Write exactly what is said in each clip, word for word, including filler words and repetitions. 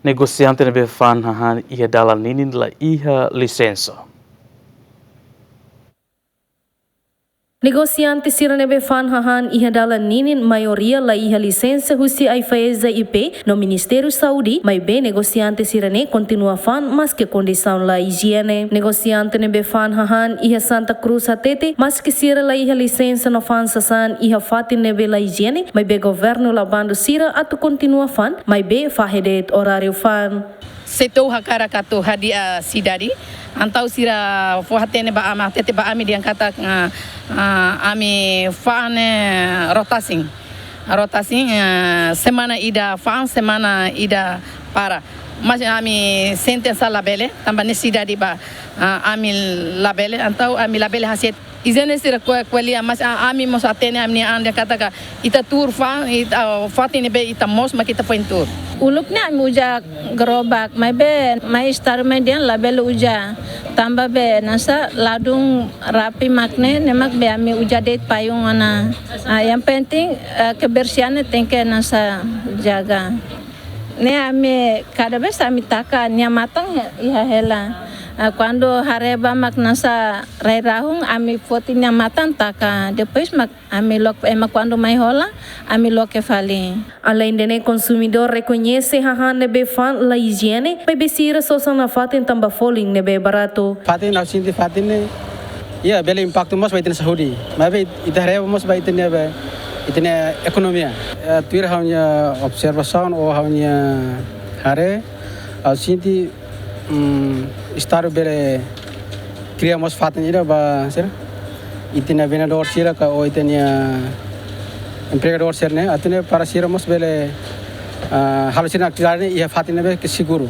Negosiante ne'ebé fa'an hahán iha dalan ninin la iha lisensa. Negosiante sira ne'ebé fa'an hahán iha dalan ninin maioria la iha lisensa husi AIFAESA I P no Ministériu Saúde, maibé negosiante sira-ne'e kontinua fa'an maske kondisaun la ijiene. Negosiante ne'ebé fa'an hahán iha Santa Cruz hatete, maske sira la iha lisensa no fa'an sasán iha fatin ne'ebé la ijiene, maibé governu la bandu sira atu kontinua fa'an, maibé fahe de'it oráriu fa'an. Setór hakarak atu hadi'a sidade, entaun sira fó-hatene ba ami, hatete ba ami dehan katak, ah, ah, ami fa'an ne'e rotasaun. Rotasaun, eh, semana ida fa'an, semana ida para. Mas ami sente hanesan labele, tanba nesesidade ba, ah, ami labele, entaun ami labele hasai. Ijiene sira ko'alia, mas, ah, ami mós hatene ami-nia an dehan katak ita tuur fa'an, ita, ah, fatin ne'ebé ita moos mak ita foin tuur. Uluk ne'e ami uza gerobak, maibé mai Estadu mai dehan labele uza. Tanba be hanesan ladún rapi mak ne'e, ne'e mak be ami uza de'it payung ona. Ah, yang penting, eh, kebersihan ne'e tenke hanesan jaga. Ne'e ami kada vez ami taka nia matan iha hela. Ah, kuandu haree ba mak hanesan rai-rahun, ami foti nia matan taka. Depois mak ami loke, ema kuandu mai hola, ami loke fali. Aleinde ne'e, konsumidór rekoñese hahán ne'ebé fa'an la ijiene, maibé sira sosa nafatin tanba folin ne'ebé baratu. Fatin, ha'u sente fatin ne'e, iha bele impaktu mós ba ita-nia saúde. Maibé ita haree mós ba ita-nia be, ita-nia ekonomia. Eh, tuir ha'u-nia observasaun ou ha'u-nia haree, ha'u sente, mm, Estadu bele kria mós fatin ida ba sira, ita-nia vendedór sira ka ou ita-nia empregadór sira-ne'e, atu nune'e para sira mós bele, ah, halo sira-nia atividade ne'e iha fatin ne'ebé ke seguru.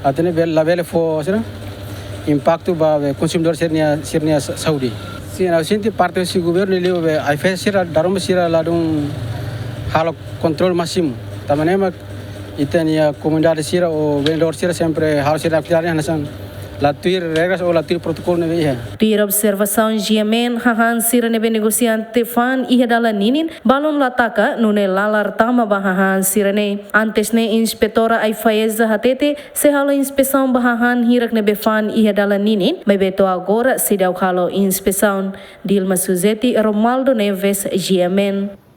Atu nune'e bele, labele fó sira impaktu ba be konsumidór sira-nia, sira-nia sa-, saúde. Sin, ha'u sente parte husi governu liuliu be AIFAESA sira dala ruma sira ladún halo kontrolu másimu. Tanba ne'e mak ita-nia komunidade sira ou vendedór sira sempre halo sira-nia atividade hanesan la tuir regras ou la tuir protokolu ne'ebé iha. Tuir observasaun G M N, hahán sira ne'ebé negosiante fa'an iha dalan ninin, balun la taka, nune'e lalar tama ba hahán sira-ne'e. Antes ne'e, inspetora AIFAESA hatete sei halo inspesaun ba hahán hirak ne'ebé fa'an iha dalan ninin, maibé to'o agora seidauk halo inspesaun. Dilma Suzeti, Romaldo Neves, G M N.